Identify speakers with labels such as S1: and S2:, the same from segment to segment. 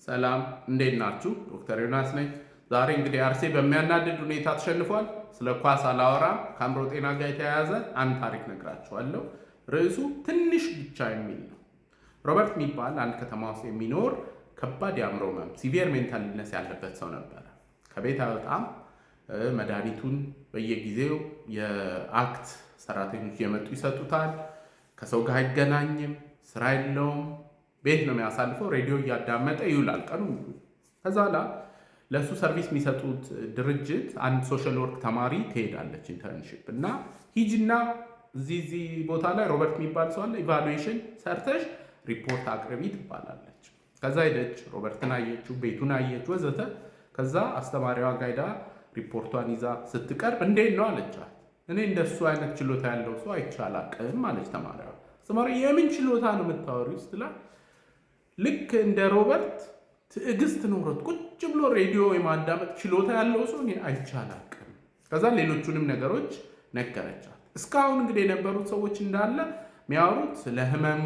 S1: ሰላም፣ እንዴት ናችሁ? ዶክተር ዮናስ ነኝ። ዛሬ እንግዲህ አርሴ በሚያናድድ ሁኔታ ተሸንፏል። ስለ ኳስ አላወራም። ከአእምሮ ጤና ጋር የተያያዘ አንድ ታሪክ ነግራችኋለሁ። ርዕሱ "ትንሽ ብቻ" የሚል ነው። ሮበርት የሚባል አንድ ከተማ ውስጥ የሚኖር ከባድ የአእምሮ ህመም፣ severe mental illness ያለበት ሰው ነበረ። ከቤት አይወጣም። መድኃኒቱን በየጊዜው የ ACT ሰራተኞች እየመጡ ይሰጡታል። ከሰው ጋር አይገናኝም። ስራ የለውም። ቤት ነው የሚያሳልፈው። ሬዲዮ እያዳመጠ ይውላል ቀኑ ሙሉ። ከዛ ኋላ ለእሱ service የሚሰጡት ድርጅት አንድ social work ተማሪ ትሄዳለች internship እና ሂጂና እዚህ እዚህ ቦታ ላይ ሮበርት የሚባል ሰው አለ፣ evaluation ሰርተሽ ሪፖርት አቅርቢ ትባላለች። ከዛ ሄደች፣ ሮበርትን አየችው፣ ቤቱን አየች፣ ወዘተ። ከዛ አስተማሪዋ ጋ ሄዳ ሪፖርቷን ይዛ ስትቀርብ እንዴት ነው አለቻት። እኔ እንደሱ አይነት ችሎታ ያለው ሰው አይቼ አላቅም አለች ተማሪዋ። አስተማሪ የምን ችሎታ ነው የምታወሪው ስትላት ልክ እንደ ሮበርት ትዕግስት ኖሮት ቁጭ ብሎ ሬዲዮ የማዳመጥ ችሎታ ያለው ሰው እኔ አይቼ አላቅም። ከዛ ሌሎቹንም ነገሮች ነገረቻት። እስካሁን እንግዲህ የነበሩት ሰዎች እንዳለ የሚያወሩት ስለ ህመሙ፣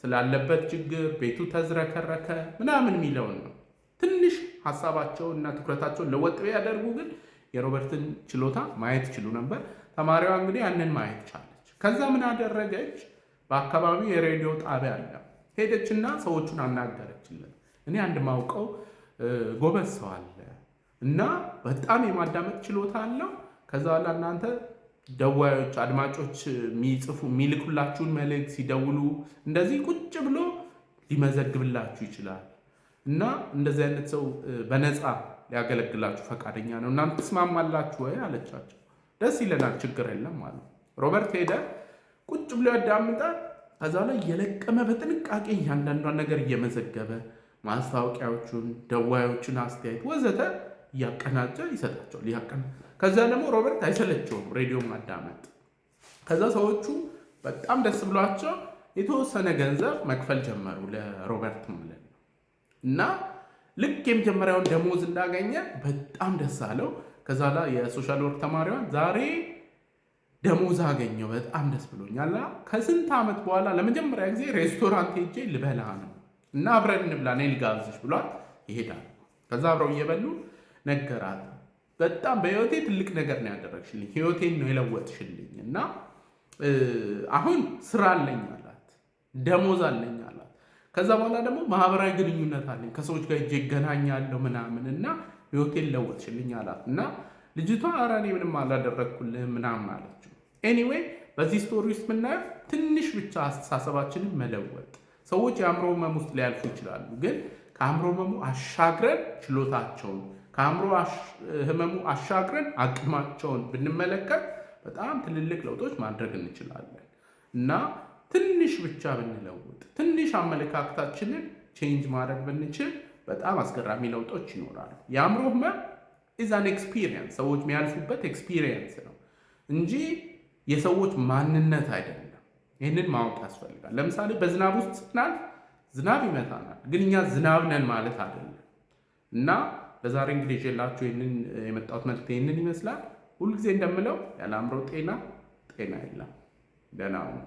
S1: ስላለበት ችግር፣ ቤቱ ተዝረከረከ ምናምን የሚለውን ነው። ትንሽ ሀሳባቸውን እና ትኩረታቸውን ለወጥ ቢያደርጉ ግን የሮበርትን ችሎታ ማየት ይችሉ ነበር። ተማሪዋ እንግዲህ ያንን ማየት ቻለች። ከዛ ምን አደረገች? በአካባቢው የሬዲዮ ጣቢያ አለ። ሄደችና ሰዎቹን አናገረችለት። እኔ አንድ ማውቀው ጎበዝ ሰው አለ እና በጣም የማዳመጥ ችሎታ አለው። ከዛ በኋላ እናንተ ደዋዮች፣ አድማጮች የሚጽፉ የሚልኩላችሁን መልእክት ሲደውሉ እንደዚህ ቁጭ ብሎ ሊመዘግብላችሁ ይችላል እና እንደዚህ አይነት ሰው በነፃ ሊያገለግላችሁ ፈቃደኛ ነው። እናንተ ትስማማላችሁ ወይ አለቻቸው። ደስ ይለናል፣ ችግር የለም አሉ። ሮበርት ሄደ፣ ቁጭ ብሎ ያዳምጣል። ከዛ ላይ እየለቀመ በጥንቃቄ እያንዳንዷን ነገር እየመዘገበ ማስታወቂያዎቹን፣ ደዋዮቹን አስተያየት ወዘተ እያቀናጀ ይሰጣቸዋል። ከዛ ደግሞ ሮበርት አይሰለቸውም ሬዲዮ ማዳመጥ። ከዛ ሰዎቹ በጣም ደስ ብሏቸው የተወሰነ ገንዘብ መክፈል ጀመሩ ለሮበርት ማለት ነው። እና ልክ የመጀመሪያውን ደሞዝ እንዳገኘ በጣም ደስ አለው። ከዛ ላይ የ social work ተማሪዋን ዛሬ ደሞዝ አገኘው፣ በጣም ደስ ብሎኛል። ከስንት ዓመት በኋላ ለመጀመሪያ ጊዜ ሬስቶራንት ሄጄ ልበላ ነው እና አብረን እንብላ፣ እኔ ልጋብዝሽ ብሏት ይሄዳል። ከዛ አብረው እየበሉ ነገራት። በጣም በህይወቴ ትልቅ ነገር ነው ያደረግሽልኝ፣ ህይወቴን ነው የለወጥሽልኝ እና አሁን ስራ አለኝ አላት፣ ደሞዝ አለኝ አላት። ከዛ በኋላ ደግሞ ማህበራዊ ግንኙነት አለኝ፣ ከሰዎች ጋር ሄጄ እገናኛለሁ ምናምን እና ህይወቴን ለወጥሽልኝ አላት። እና ልጅቷ ኧረ እኔ ምንም አላደረግኩልህም ምናምን አለችው። Anyway፣ በዚህ story ውስጥ የምናየው ትንሽ ብቻ አስተሳሰባችንን መለወጥ፣ ሰዎች የአእምሮ ህመም ውስጥ ሊያልፉ ይችላሉ፣ ግን ከአእምሮ ህመሙ አሻግረን ችሎታቸውን፣ ከአእምሮ ህመሙ አሻግረን አቅማቸውን ብንመለከት በጣም ትልልቅ ለውጦች ማድረግ እንችላለን። እና ትንሽ ብቻ ብንለውጥ፣ ትንሽ አመለካከታችንን change ማድረግ ብንችል በጣም አስገራሚ ለውጦች ይኖራሉ። የአእምሮ ህመም is an experience፣ ሰዎች የሚያልፉበት experience ነው እንጂ የሰዎች ማንነት አይደለም። ይህንን ማወቅ ያስፈልጋል። ለምሳሌ በዝናብ ውስጥ ስናልፍ ዝናብ ይመታናል፣ ግን እኛ ዝናብ ነን ማለት አይደለም። እና ለዛሬ እንግዲህ ይዤላችሁ ይህንን የመጣሁት መልዕክት ይህንን ይመስላል። ሁልጊዜ እንደምለው ያለ አእምሮ ጤና ጤና የለም። ደህና ሁኑ።